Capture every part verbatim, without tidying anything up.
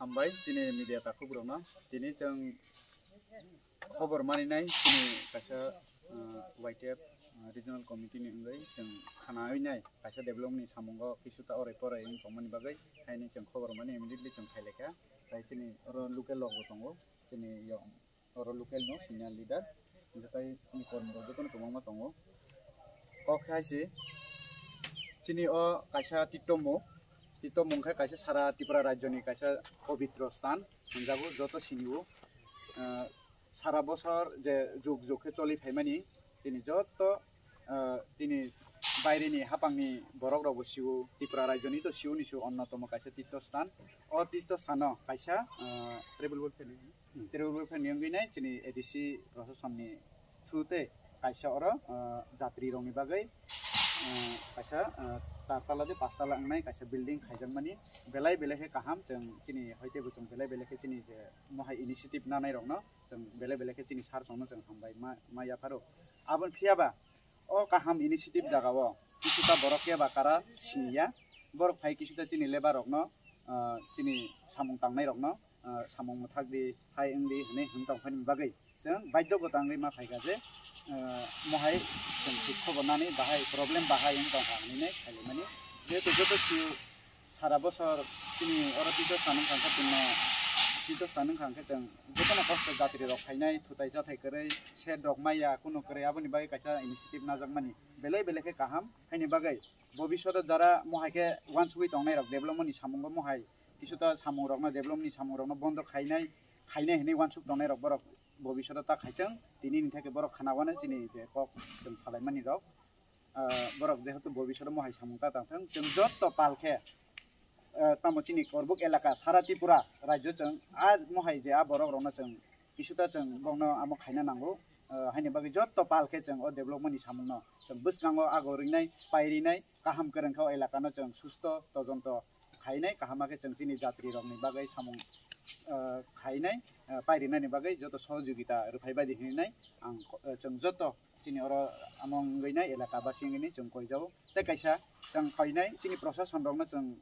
Hambai chini media takhuk rokno. Tini chwng khobor maninai chini kaisa, uh, Y T F, uh, regional committee ni wngwi chwng khana winai kaisa development ni samungo kisu ta orai porai wng tongmani bagwi haini chwng khobor mani immediately chwng phailaikha. Tai chini oro local rok bo tongo, chini yok oro local no senior leader, hingke tai chini kormo rok jotono kwbangma tongo. Kok hai se chini o kaisa tittomung, tittomung khe kaisa sara Tripura rajyoni kaisa pobitro sthan hwnjago, joto sini o, ah, sara bosor je jug jug khe choli phaimani chini joto, ah, tini baireni hapangni borok rokbo sio, Tripura rajyoni to sio ni sio onnotomo kaisa tirtho sthan. O tirtho sthano kaisa, ah, tribal welfare ni Hmm. Tribal welfare ni wngwi nai chini A D C Prasasonni through tei kaisa oro, ah, jatri rokni bagwi, ah, kaisa, ah, char tala de pas tala wngnai kaisa building khaijakmani belai belai khe kaham. Chwng chini hoi teibo chwng belai belai khe chini je mohai initiative nanai rokno chwng belai belai khe chini sir songno chwng hambai ma, ma yapharo. Aboni phiya ba o kaham initiative jagao kisuta borok keba kara siniya, borok phai kisuta chini labour rokno, ah, chini samung tangnai rokno, ah, samung mwthak di, hai wng di hwnwi hwn tong phani bagwi chwng baidhyo gotangwi ma phaikha je, ah, mohai chwng thik khobor nani bahai problem bahai wng tongkha hwnwi nai khailaimani. Jehetu joto sio sara bosor chini oro tito sanung kha khe chwngno tito sanung kha khe chwng jotono kosto jatri rok khainai thutai chathai kwrwi set rok maya kuno kwrwi aboni bagwi kaisa initiative najakmani belai belai khe kaham. Haini bagwi bobishoto jara mohai khe uansugwi tongnai rok development ni samungo mohai kisuta samung rokno development ni samung rokno bondo khainai khainai hwnwi uansuk tongnai rok borok bobishoto ta khaitwng tini ni theke borok khana wana chini je kok chwng salaimani rok. Ah, borok jehetu bobishoto mohai samung ta tang thang chwng jotto pal khe, ah, tamo chini Korbuk elaka sara Tripura rajyo chwng a mohai je a borok rokno chwng kisuta chwng bokno amo khaina nango. Ah, haini bagwi jotto pal khe chwng o development ni samungno chwng bwskango ago rinai pai rinai kaham kwrwng khe o elakano chwng susto tojonto khainai kaham khe chwng chini jatri rokni bagwi samung, ah, khainai, ah, pai rinani bagwi joto sohojogita rwphai bai di hinwi nai ang, ah, chwng joto chini oro amo wngwi nai elaka basi wngwi nai chwng koijao. Tei kaisa chwng koinai chini prosason rokno chwng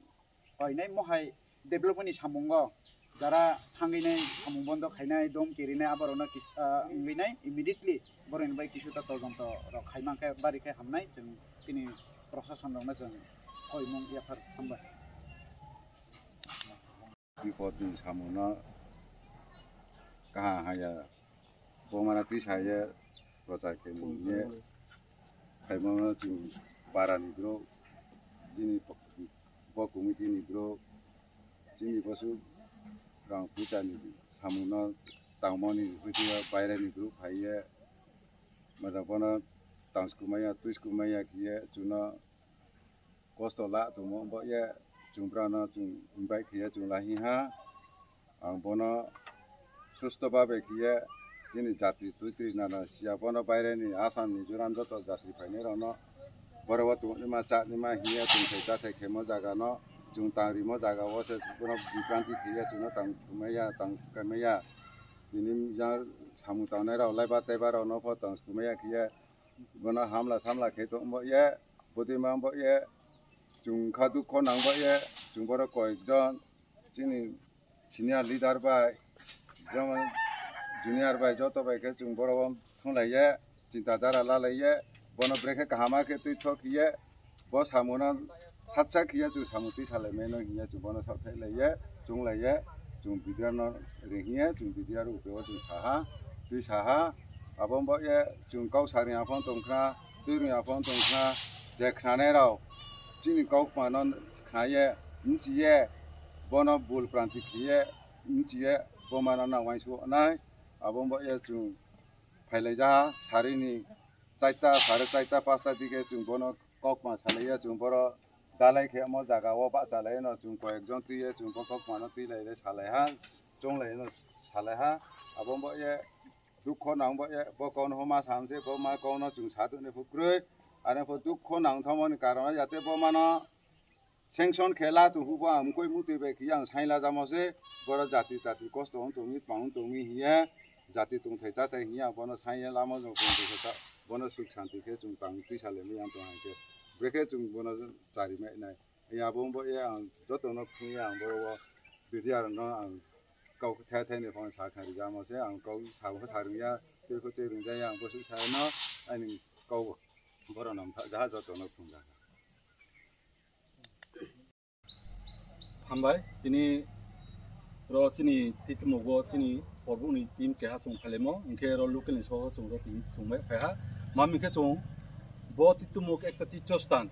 koinai mohai development ni samungo jara thangwi nai samung bondo khainai dom kirinai aborokno kis-, ah, wngwi nai immediately borokni bai kisuta tojonto rok khai mankhe bari khe hamnai chwng chini prosason rokno chwng koimung yaphar hambai. Bipodni samungo kaham haya bomana twi saye prochar khe nungye khaimano chwng parani borok chini bo committee ni borok chini bosuk rang puja ni samungo tangmani hwnkhe baireni borok phaiye moja bono tang sukumaya twi sukumaya khiye chwngno kosto la tongmo bo ye chwng brano chwng invite khiye chwng lahi ha. Ang bono susto babe khiye chini jati twitri nana siya bono baireni Assam Mizoram joto jati phainai rokno borok o tongnaima chanaima hiya tongthai chathai khemo jaga no chwng tang rimo jaga o se bono bipranti khiye chwngno tang maya tang maya tini jang samung tangnai rok laiba taiba rok no pho tang maya khiye bono hamla samla khe tongbo ye bwtwi mangbo ye chwng kha dukho nangbo ye chwng borok koyekjon chini senior leader bai jemon junior bai joto bai khe chwng borok o thunglai ye chinta dara lalai ye bono bwrwi khe kaham khe twi thok ye bo samungno satsa khiya chwng samung twi salai mano hiya chwng bono sathai lai ye chwng lai ye chwng B D R no ring hiya chwng B D R uke o chwng saha twi saha abo bo ye chwng kok sari aphano tongkha twi rwng aphano tongkha je khnanai rok chini kok mano khna ye nchi ye bono bul pranti khiye nchi ye bo mano na uainsu nai abo bo ye chwng phailai jaha sari ni chaita sare chaita pasta dike chwng bono kok ma salai ye chwng boro dalai khe omo jaga o bahchalai no chwng koyekjon twi ye chwng bokhok mano twi lai le salai ha chwng lai no salai ha abo bo ye dukho nang bo ye bo kok no ma sam se bo ma kok no chwng sa tongni phu kwrwi ani pho dukho nang thangmani karon jate bo mano sanction khe la tong phu bo ang mukoi mutwi bai khe ang sai la jamo se boro jati tati kosto wng tongwi twmang wng tongwi hiye jati tongthai chathai hiya bono sai lama jong tong tong khe bono suk santi khe chwng tang twi salai maya tong hai khe bwrwi khe chwng bono chari mai nai. Ya, bo, bo, ya, ang joto no phung ya, ang bo, bo, B D R no ang kau thai thai ni phone sa kha ri jamo se, ang kau sa bo sa ri ya, tei ko tei ri ya, ang bo su sa no, ani kau bo, boro no tha, ja joto no phung ja. Hambai, tini ro chini Titumugo chini porbuk ni team keha chung phalimo, hingke ro local ni soho chung ro team chung bai phaiha. Mam hingke chung bo Titumuk ekta tityo stan.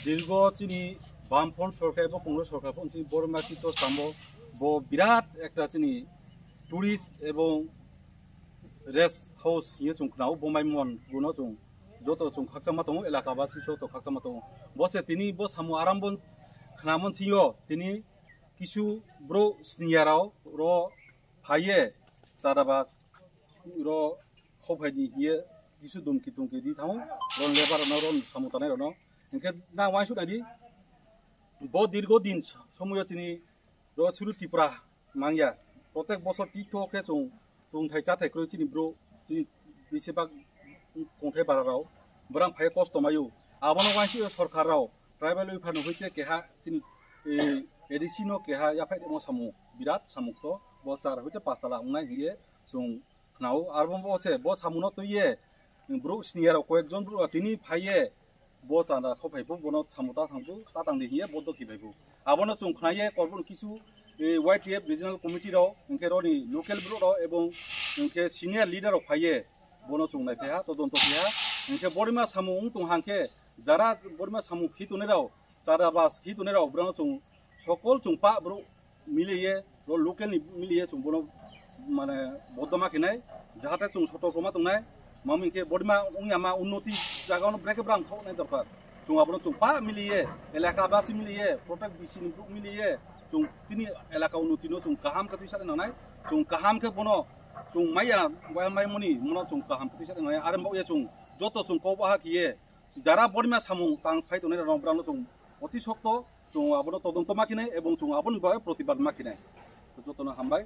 Dirgo chini Bamfront sorkar ebo Congress sorkar pon si Borma tityo stan bo, bo birat ekta chini tourist ebong rest house hiye chung khnao, bo mai mon guno chung joto chung khakchangma tongo, elaka basi joto khakchangma tongo. Bo se tini bo samo aram bon khnamon sio tini kisu bro sniya rao ro phaiye chada bas ro khophaini hiye kisu dumki tungki di thango, ro lebar no ro samo tanai ro no. Hingke na waisuk nadi bo dirgo din somoyo chini ro suru Tripura mangya. Protek bosor titho khe chung tongthai chathai kwrwi chini bro, chini bisi bak kongthai bara rao, borang phai kosto mayu. Abono wansio sorkar rao, tribal welfare no hoite keha chini, eh, A D C no keha yaphai mo samung, birat samung to, bo char hoite pastala wngnai hiye chung khnao. Arbo bo se, bo samuno twiye, borok senior rok koyekjon borok tini phaiye, bo chanda kho phaibo, bono samu ta thangbo, ta tangdi hiye, bo dokhi phaibo. Abono chung khnaiye, korbon kisu, eh, Y T F regional committee rok, hingke roni local borok rok, ebong hingke senior leader rok phaiye, bono chung nai phaiha, todonto phaiha, hingke borima samu wng tong hangke, jara borima samu khi tongnai rok, chada bas khi tongnai rok, borok chung sokol chung pa borok miliye, ro local ni miliye chung bono mane bodoma khinai, jahate chung soto koma tongnai, mami khe bodima ungya ma unnoti jaga ono breke bram thok nai dorkar. Chung abono chung pa miliye, elaka basi miliye, protek bisi ni borok miliye, chung chini elaka unnoti no chung kaham khe tuisa nangnai, chung kaham khe bono chung maya, waya mai moni mono chung kaham khe tuisa nangnai, are mbo ye chung joto chung kok baha khiye, jara borima samung tang phai tongnai rok brano chung oti sokto chung abono todonto ma khinai ebong chung aboni bagwi protibad ma khinai. Jotono hambai.